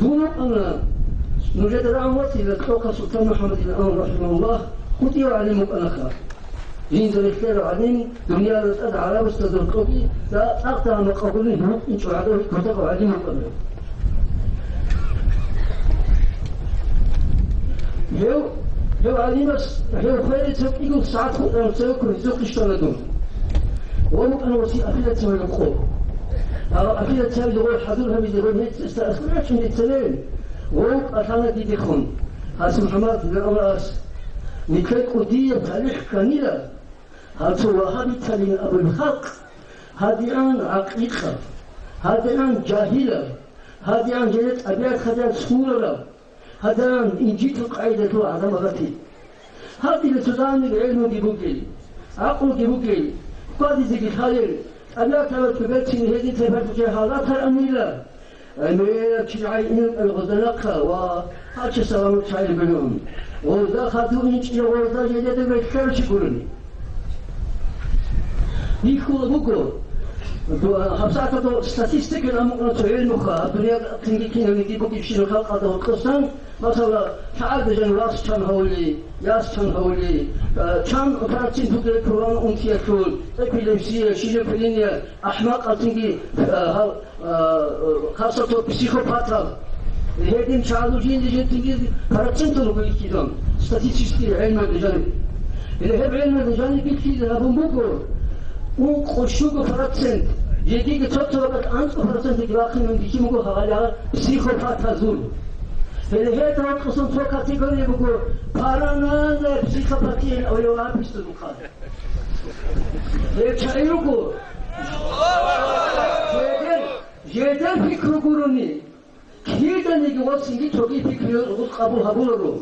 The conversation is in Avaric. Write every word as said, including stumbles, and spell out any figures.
Гьун вукӀана, нужеда рагӀун ватила, Кьокъа Султан МухӀаммадил Амин рахимагьуллагь, кӀудияв гӀалим вукӀанаха. Жинда релълъарав гӀалим, дунияда тӀад гӀарабасда доркьоги, цӀакъ-цӀакъ макъабулин гьукъинчӀо гӀадав кутакав гӀалим вукӀана. Гьев, гьев гӀалимас, гьев хверица кӀиго сагӀат хутӀарав цевеккун гьезухъе щвана дун. Ва букӀана васи апелляциялъул къо. Гьав апелляциялъул гъой хӀадур гьабизе гъой гьечӀесда аскӀорачӀун дица левин. Гъов кӀалъана дидехун. Гьас МухӀаммад, гьев абурас, нилъер кӀудияб талихӀ кканила, гьав цо вагьабицалин абулеб халкъ, гьадигӀан гӀакъикъаб, гьадигӀан жагьилаб, гьадигӀан жеде тӀабигӀат хадуб сурараб, гьадигӀан инжитаб къагӀидалъул гӀадамал ратила. Гьадинаб цо данде гӀелмуги бугел, гӀакълуги бугел, хьвадизеги лъалел, тӀабигӀат гьабизе берцин гьедин цебе гьал ратаранила. ГӀемераб чи гӀайинаб гъозда нахъа ва гьача саламат чагӀи гурони. Гъозда хадув инчӀила гъозда жидеда релълъарав чи гурони. Бихьула буго, гьабсагӀаталда статистика амукъна цо гӀелмуха, гьаб дунияда цинги кинабниги бугебщинаб халкъалда гьоркьосан, масала, лъагӀалда жан вас чан гьавули, яс чан гьавули, э, чан процент бугеб пуланаб унтиялъул, эпилепсия, шизофрения, ахӀмакъал цинги, э, гьал, а, хасатаб психопатал, гьедин чагӀазул жинди жинтиги процентал руго ихьидан, статистический гӀелмуялда жаниб. Гьеле гьеб гӀелмуялда жаниб бихьизе гьабун буго, ункъо щуго процент, жегиги цо-цо ракӀалда анцӀго процентги бахъинан бихьи буго гьагъалигьа психопатазул. Гьеле гьелда гьоркьосан цо категория буго, паранойя психопатия, гьев абиста духъа. Гьеб чагӀи руго. Жедер, жедер пикру гурони, киданиги гъосинги цоги пикру гъус къабул гьабуларо.